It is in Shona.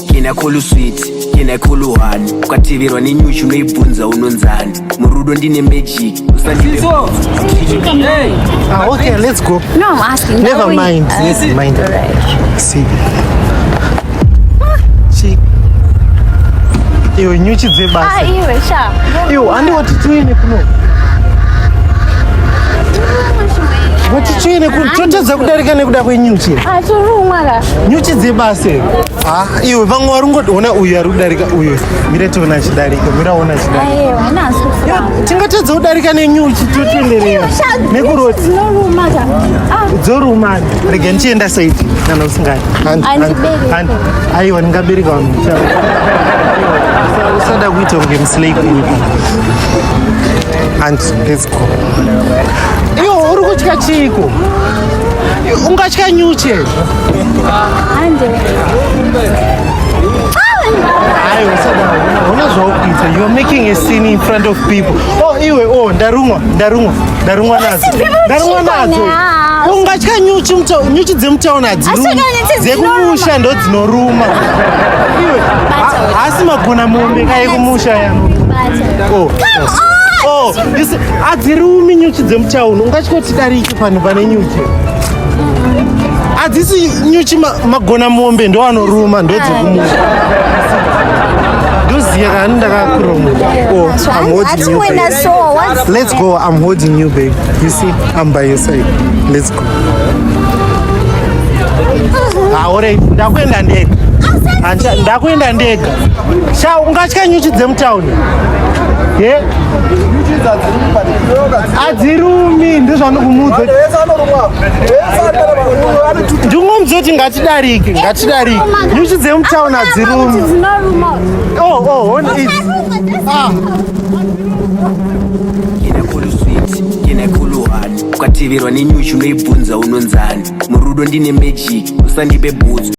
Can I call you sweet? Can I call you honey? Ukateverwa nenyuchi unoibvunza unonzani. Murudo ndine magic. Usandipe. Ah, okay, let's go. No, I'm asking. Never Now we- mind. Never mind. Alright. See. Chi. Iwe nyuchi Ah, dzebasa. iwe sha. Iwe handi wati tiine kuno. Wati tiine kuno. Totadza kudarika nekuda kwenyuchi. Ah, torumwa ka. Nyuchi dzebasa. Ah, iwe vamwe vari kungoona uyu ari kudarika uyu. Mira tione achidarika. Mira ona achidarika. Aiwa, nhasi kufamba. Tingatadza kudarika nenyuchi totenderera. Nekuroti. Dzinoruma ka. Ah, Dzoruma. Rega ndichienda saidi kana usingadi. Handibereki. Aiwa ndingabereka vanhu. Usada kuita kunge muslay queen. And let's go. Iwe uri kutya chiiko? Ungatya nyuchi here? hande. Aiwa usada. Una zvaukuita. You are making a scene in front of people. Oh iwe oh ndarumwa ndarumwa ndarumwa nadzo. Ndarumwa nadzo. Ungatya nyuchi nyuchi dzemutauni hadzirumi. Asi nyuchi Dzekumusha ndo dzinoruma. Iwe hasi magona mombe kai kumusha yano. Bata. Oh. Oh, you see, hadzirumi nyuchi dzemutauni. Ungatya kuti darike pano pane nyuchi. Hadzisi nyuchi magona mombe ndo anoruma ndo dzekumusha. Ndoziya kani ndakakuruma. Oh, I'm holding you, Wena babe. so what's Let's go. I'm holding you, babe. You see, I'm by your side. Let's go. Ah, alright. Ndakuenda ndega. Ndakuenda ndega. Sha, ungatya nyuchi dzemutauni? Ye? Hadzirumi, ndozvanokumudza. Ndingomudza kuti ngatidarike, ngatidarike. Nyuchi dzemutauni hadzirumi. Dzinoruma. Oh, oh, on it. Ah. Can I call you sweet? Can I call you honey? Ukateverwa nenyuchi unoibvunza unonzani. Murudo ndine magic. Usandipe boots.